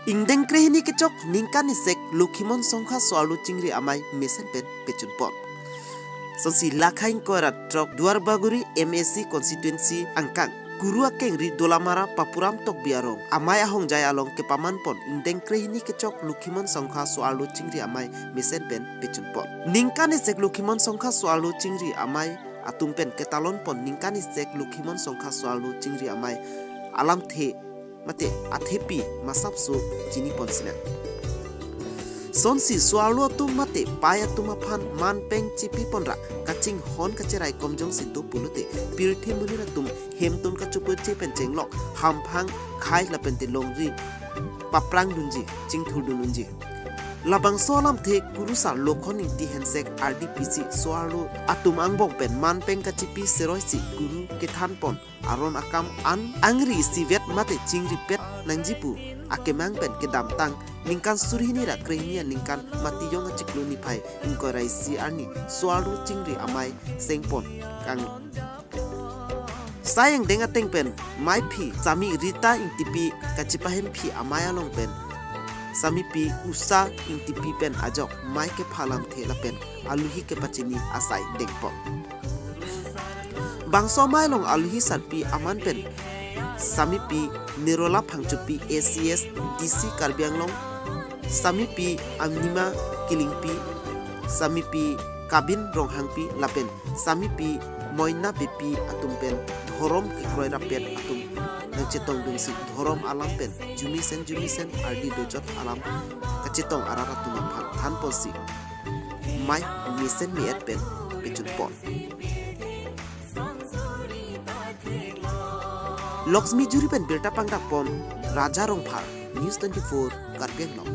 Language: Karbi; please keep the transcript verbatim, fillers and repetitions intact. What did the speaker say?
Ingdeng krehini kechok ningkan isek Lokhimon Songkha so-arlo chingri amei mesen pen pechunpon. Sonsi lakha ingkoi ra throk Duarbagori M A C constituency angkang Kuru akengri Dolamara Papuram Tokbi arong amei ahongjai along kepamanpon ingdeng krehini kechok Lokhimon Songkha so-arlo chingri amei mesen pen pechunpon. Ningkan isek Lokhimon Songkha so-arlo chingri amei atum pen ketalonpon ningkan isek Lokhimon Songkha so-arlo chingri amei alamthe mate athepi masapso chinipon sinang. Sonsi so-arlo atum mate pei atum aphan manpeng chipipon ra kachinghon kacherai komjong si do pulote pirthe monit atum hemtun kachopoche pen chenglok hamphang khai lapente longri paprang dunji, chingthur dun unji. Labangso alamthe kurusar Lokhon Ingti Hensek R D P C so-arlo atum angbong pen manpeng kachipi seroi si kuru kethanpon aron akam an angri isivet mate chingripet nangji pu akemang pen kedamtang ningkan suri hini ra krehini aningkan Matijong achiklo niphai ingkoi ra isi arni so-arlo chingri amei sengpon kang. Sai angdeng ateng pen meiphi Sami Rita Ingtipi kachipahemphi amei along pen Samipi Usha Ingtipi pen ajok mei kepha alamthe lapen aluhi kepachini asai dengpon. Bangso amei along aluhi sarpi aman pen Samipi Nirola Phangchopi A C S D C Karbi Anglong, Samipi Amnima Killingpi, Samipi Kabin Ronghangpi lapen Samipi Moina Beypi atum pen dhorom kekroi rapet atum nangchetongdunsi dhorom alam pen jumisen jumisen ardi dojot alam kachetong arat atum aphan thanponsi mei mesen me-et pen pechunpon. Laxmijuri pen birta pangdakpon Raja Rongphar, News twenty-four, Karbi Anglong.